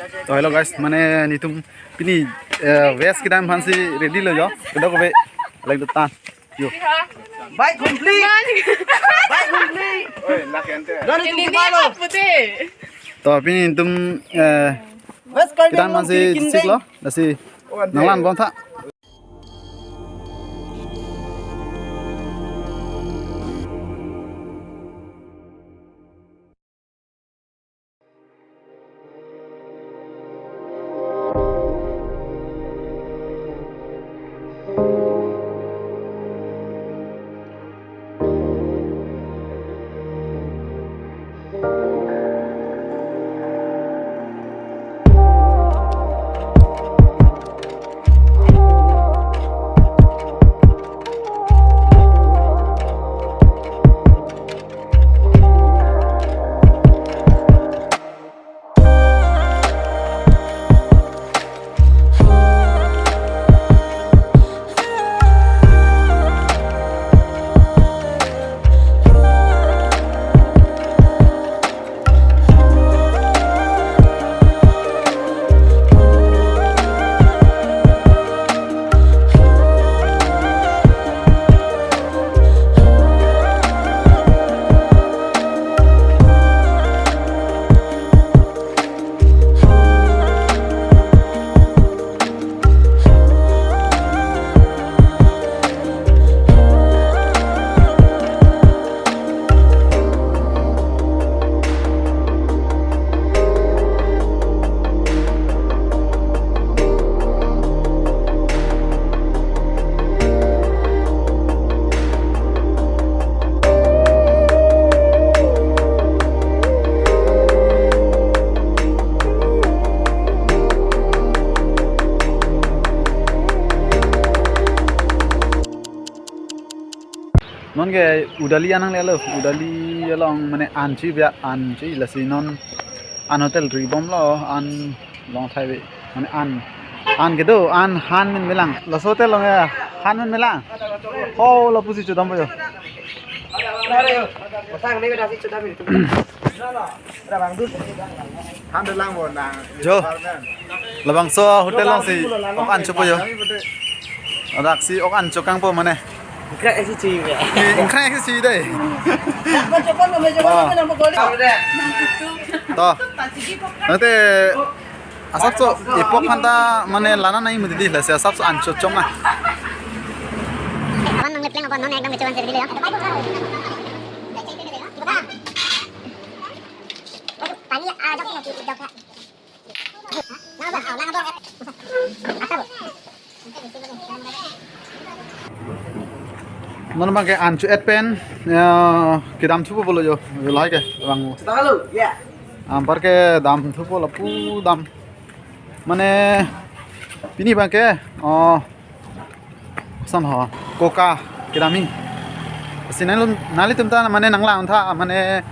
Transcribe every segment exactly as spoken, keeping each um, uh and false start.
To hello guys, mane netum pini, eh, veg kedam aphansi ready lo jo. Kedokave, like the tan. Yo. Bike complete. Bike complete. Oi, nak ente. Dona tum kepalo. To pini netum, eh, veg kedam aphansi chesik lo. Lasi nanglangbom tha. Non ke Udali an nanglelo, Udali along mane an chi bia an chi lasi non an hotel ribomlo an long thai be mane an an kedo an han min melang. Laso hotel along ya han min melang. Ho lapusi chodam bo jo. Jo. Labangso hotel alongsi ok an chopo jo. Daksi ok an chokangpo mane. Ingkrak isi chui ya. Ingkrak isi chui dei. Oh. To. Nanti epok phanta mane lana nai mudi dei lasi asapso an chochom na. Aman nang lepleng apa non ekdom kecuan sendiri ya. Pani ajak na ki dok. Non abang ke an cho-et pen, ya, kedam thupo pulo jo, lahai ke, abang. Halo, ya. Anpar kedam thupo lapu dam. Mane, pini abang ke, oh, koson ho, Coca kedam he. Lasi nanglum, nanglitum ta mane nanglang tha mane,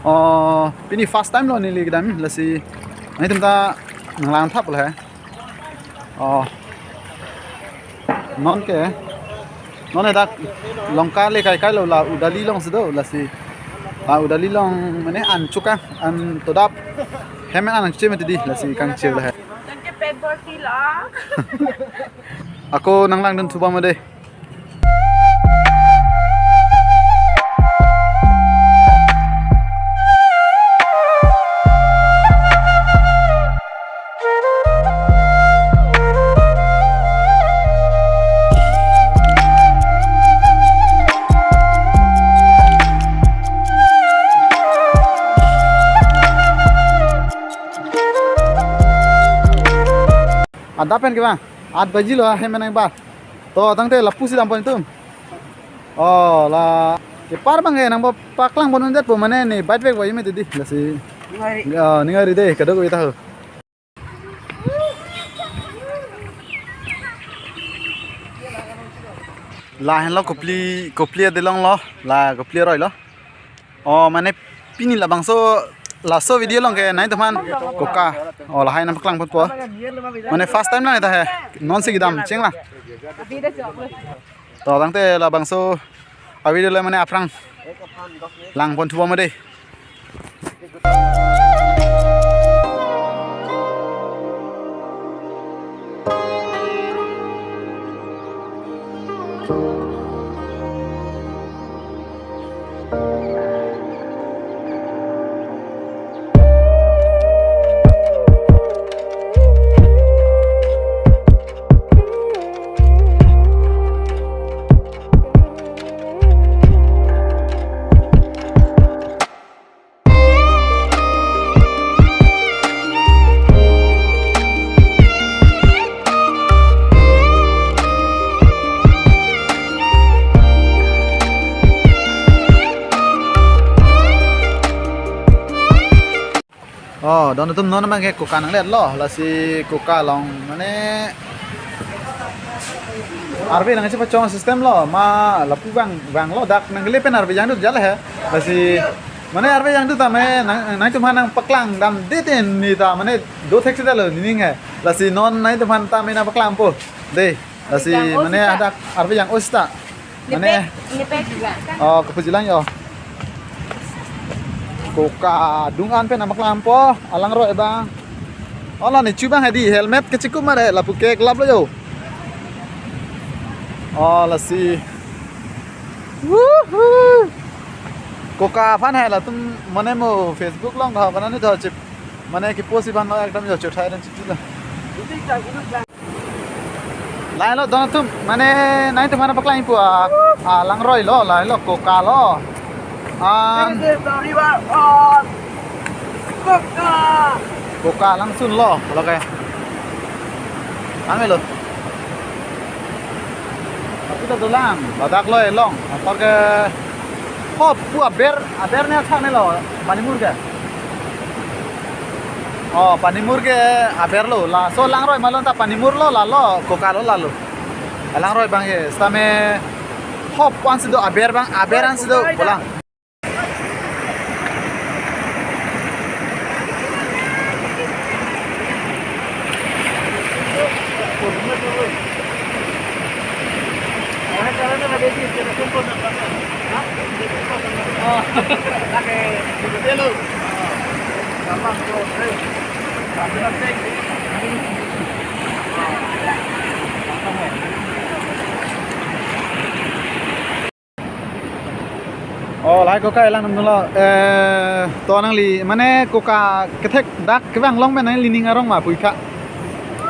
oh, pini first time lo neli kedam he, lasi nanglitum ta nanglang tha pulo he. Oh. Non ke. Non dak Longka le kai kai lo la Udali alongsi do lasi. La Udali along mane an chokang an todap. Hem an an che mati dei lasi kangchir le he. Tangke pet bor ti la. Ako nanglangdun thubom dei. Adap pen ke bang? At baji lo, hem nang ba. To tangte lapusi dampo netum. Oh, la kepar abang ke nangpaklang pon undet po mane ne bike bag ba yeme dei lasi. Ningari. Oh, ningari dei, kadokave ta ho. Lahenlo Kopili, Kopili adelong lo, la Kopili aroi lo. Oh, mane pini labangso laso video along ke nangtumphan Coca. Oh, lahai nangpaklang ponpo. Mane first time lang ita he. Nonsi kedam cheng lang. To tangte labangso a video le mane aphrang lang pon thubom dei. Oh, don atum non abang ke Koka nangletlo, lasi Koka along mane arve nangchepachong system lo, ma lapu vang vanglo, dak nangle pen arve jangdut jale he, lasi mane arve jangdut ta mane nang nangtumphan nangpaklang damde tin ni ta mane do thek sita lo nining he, lasi non nangtumphan ta mane nangpaklangpo de, lasi mane hadak arve jang-o sita. Mane, nipek, nipek. Oh, kepujilang yo. Koka adung an pen nangpaklangpo, alangroi abang. Oh, la nechu abang hedi, helmet kechekup mare, lapu ke kelap lo yo. Oh, lasi. Woohoo. Koka aphan hai latum mane mo Facebook along tho, kanani tho chip. Mane kepost aphan lo ekdom yo chothai dan chip lo. Lahelo don atum, mane nangtumphan paklangpo, ah, ah, alangroi lo, lahelo Koka lo. An This is the river of Koka. Koka alangsun lo, lo ke. Ang elo. Tapi ta dolang, ladak lo elong, apor ke hop, pu aber, aber ne achak ne lo, Panimur ke. Oh, Panimur ke aber lo, laso alangroi malon ta Panimur lo, lalo, Koka lo lalo. Alangroi abang ke, sitame hop pu ansi do aber abang, aber ansi do, bolang. Oh, lahai Koka elang namdunlo, eh, to nangli, mane Koka kethek dak kevang along pen nangli ning arong ma puitha.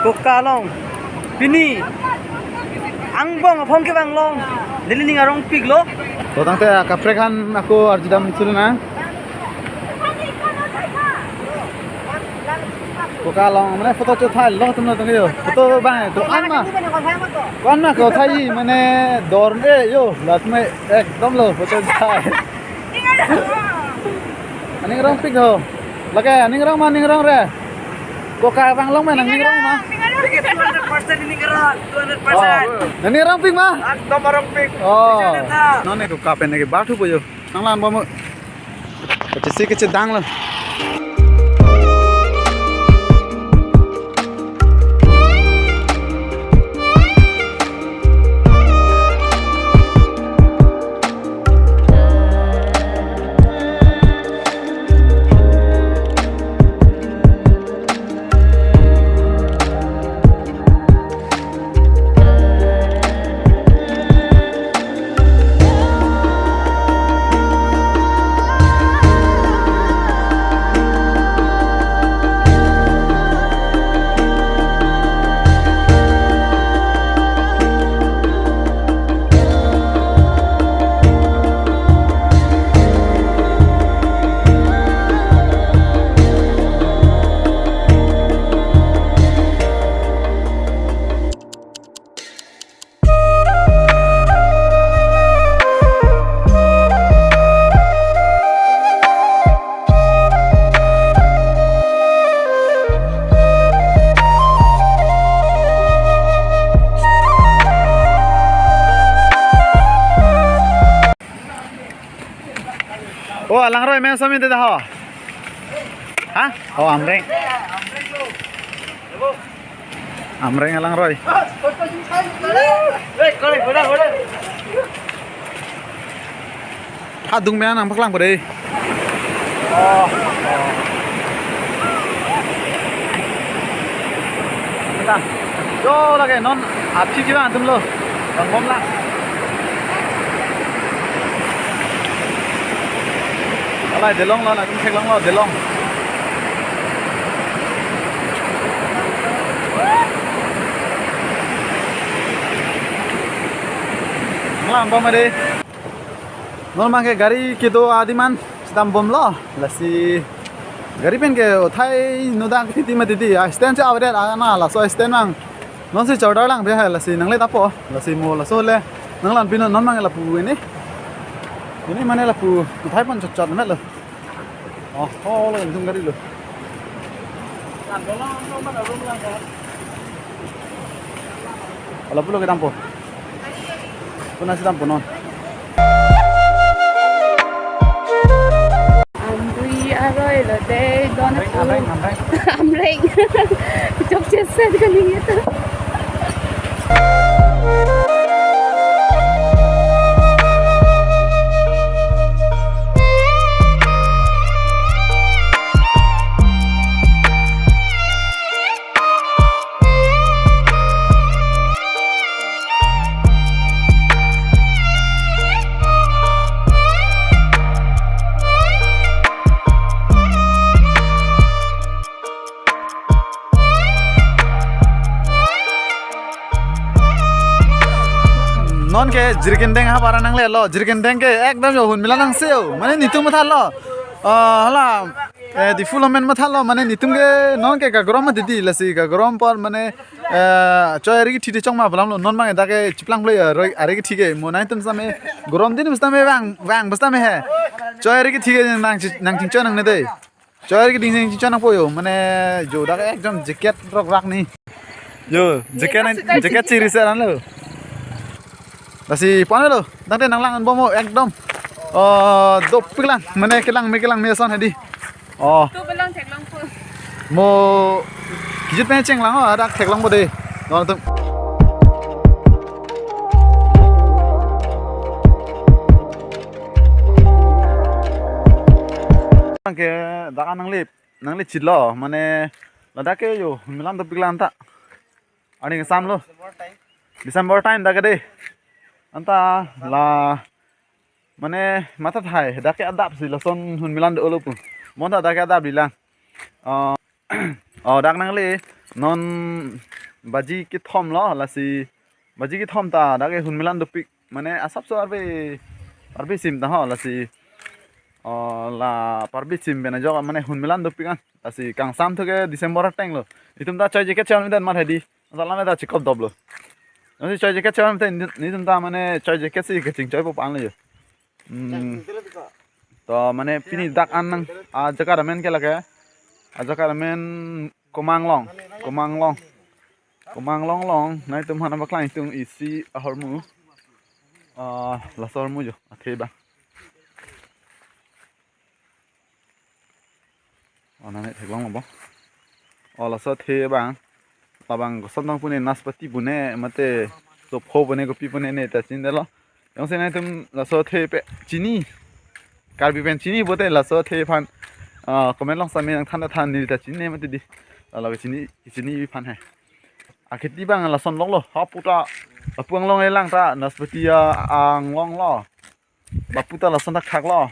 Koka along. Pini. Angbong aphong kevang along. Neli ning arongpiklo. To tangte kaprek aphan ako arjudam suru na. Koka along, mane photo chothai lo, tum lo tangyo. Photo abang, to an ma. To an ma ko thai, mane dor e yo, lat me ekdom lo, photo chothai. Aning arongpik ho. Lake, aning arong ma, aning arong re. Koka vang along ma, aning arong ma. Two hundred percent aning arong, two hundred percent. Oh, aning arongpik ma. Ekdom arongpik. Oh. Bisa na ta. Non ne Koka pen ke bathu po yo. Nanglang bom. Kachisi kachidang lo. Oh, alangroi me sami de ho. Ha? Oh, Amreng. Amreng alangroi. Adung me nangpaklangpo de. Oh. Kita. Yo lake non aphi kiba atum lo. Bang bom la. Alai delong lo, na kum theklong lo, delong. Malam bom de. Non abang ke gari kedo adim an sitame bomlo. Lasi gari pen ke uthai nodang titi mati di. Ah, stand si avedet, ah, na laso stand nang. Non si chordar lang be hai, lasi nanglet apo. Lasi mo laso le nanglang pino non abang lapu ini. Ini mane lapu uthai pon chot chot met lo. Oh, oh, lo tum gari lo. Ala pulo kedampo. Puna si dampo non. Amri aroi lo dei don. Amreng, amreng, amreng. Amreng. Chokche set kali itu. Non ke Jirikindeng ha para nanglelo, Jirikindeng ke ekdom yo hunmilan nangsi yo, mane netum matha lo. Ah, hala, eh, Diphu lomen matha lo, mane netum ke non ke kagrom ma didi, lasi kagrom apor mane, eh, choi ari kethi de chong ma balam lo, non bang dak ke chiplang ble, eh, roi ari kethi ke, mo nangtum same, grom din same vang, vang bas same he. Choi ari kethi ke nang chi-, nangchingchoi nangne dei. Choi ari keding chingchoi nangpo yo, mane jo dak ekdom jacket rok rak ni. Yo, jacket nang, jacket chiri se ran lo. Lasi pon lo, tangte nanglang an bom mo ekdom. Oh, dopik lang, mane kelang me kelang me ason hedi. Oh. Tu belong theklong po. Mo kijut pen chenglang ho, hadak theklong po dei. Don atum. Ke dak an nangle, nangle chit lo, mane ladak ke yo, milam dopik lang ta. Ani sam lo. December time dak ke dei. Anta la mane matha thai, dak ke adap si lason hunmilan do lo pu. Mo ta dak ke adap di lang. Ah, oh, dak nangle non baji kethom lo, lasi baji kethom ta dak ke hunmilan dopik, mane asapso arve, arve sim ta ho, lasi, oh, la parve sim pen ajok mane hunmilan dopik an, lasi kangsam thu ke December ateng lo. Itum ta choi jacket choi mi dan mar hedi. Salam ta chikop dop lo. Nasi choi jacket choi mi te netum ta mane choi jacket si kechingchoi po pan lo yo. Hmm. To mane pini dak an nang, ah, jaga amen ke lake. Ah, jaga amen Komanglong, Komanglong. Komanglong along, nangtum hana baklang itum isi ahormu. Ah, laso ahormu jo, athe bang. Oh, nang theklong lo bo. Oh, laso athe bang. Labang koson tong pune naspati pune mate sopho pune kopi pune ne ta chinine lo. Jongsi nangtum laso athe pe chini. Karbi pen chini pote laso athe aphan, ah, comment along sami nangthan than ne ta chinine mati di. Lalo chini, chini aphan he. Akheti bang lason lok lo. Hapu ta lapu anglong elang ta naspati anglong lo. Lapu ta lason thakthak lo.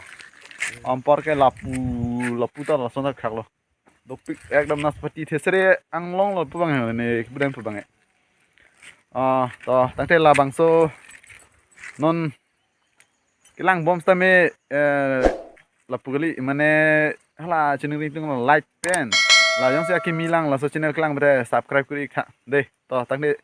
Anpar ke lapu, lapu ta lason thakthak lo. Dopik ekdom naspati thesere anglong lo pu bang he ne budang pu bang he. Ah, to tangte labangso non kelang bom sitame, eh, lapu kali mane hala channel ring tung like pen. La jongsi akimi lang laso channel kelang bre subscribe kuri tha. Dei, to tangte